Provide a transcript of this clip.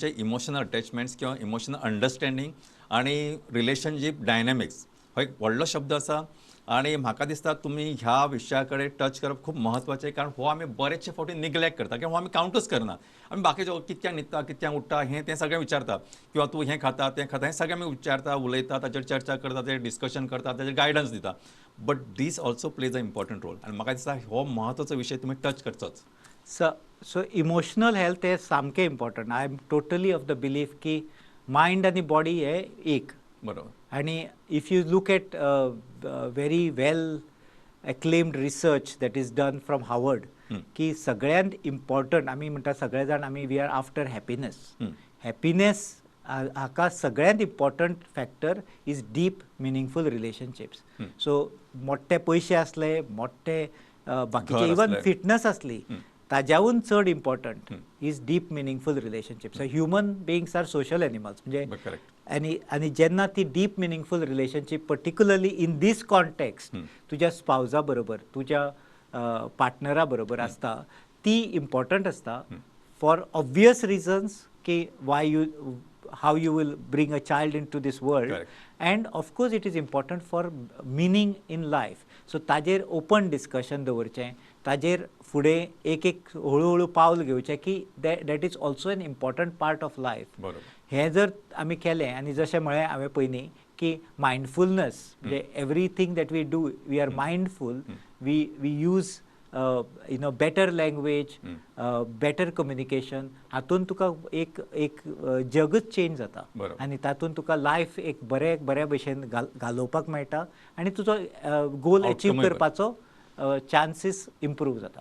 Emotional attachments किंवा emotional understanding आणि relationship dynamics हो एक व्हडलो शब्द आसा आणि म्हाका दिसता तुमी ह्या विशया कडेन टच करप खूब म्हत्वाचें, कारण हो आमी बरेचशे फावटी निग्लेक्ट करता किंवा हो आमी कावंटूच करना. आमी बाकीचे कितक्यांक न्हिदता, कितक्यांक उठ्ठा हें तें सगळें विचारता किंवा तूं हें खाता तें खाता हें सगळें आमी विचारता, उलयता, ताचेर चर्चा करता, ताचेर डिस्कशन करता, ताचेर गायडन्स दिता. But this also plays a important role आनी म्हाका दिसता हो म्हत्वाचो विशय तुमी टच करचोच. सो इमोशनल हेल्थ हे सामकें important. I am totally of the belief की मायंड आनी बॉडी हे एक. आनी if you look at very well acclaimed research that is done from Harvard की सगळ्यांत इम्पॉर्टंट आमी म्हणटा सगळे जाण आमी we are after happiness. Happiness हाका सगळ्यांत important factor is deep meaningful relationships. So मोठे पयशे आसले, मोठे बाकीचे इवन फिटनस आसली, ताज्याहून चड important is deep meaningful relationship. So human beings are social animals म्हणजे आनी आनी जेन्ना ती deep meaningful relationship particularly in this context तुज्या स्पावजा बरोबर, तुज्या पार्टनरा बरोबर आसता, ती इम्पॉर्टंट आसता फॉर ऑब्वियस रिजन्स की why you how you will bring a child into this world. And of course it is important for meaning in life. So ताजेर open discussion दवरचें, ताजेर फुडें एक एक हळू हळू पावल घेवचें की that is also an important part of life. हें जर आमी केलें आनी जशें म्हळें हांवें पयलीं की मायंडफुलनस म्हणजे everything that we do we are mindful, we use better language, better communication, हातून तुका एक एक जगच चेंज जाता आनी तातूंत तुका लायफ एक बरे बऱ्या भशेन घालोवपाक मेळटा आनी तुजो गोल अचीव करपाचो चान्सीस इम्प्रूव जाता.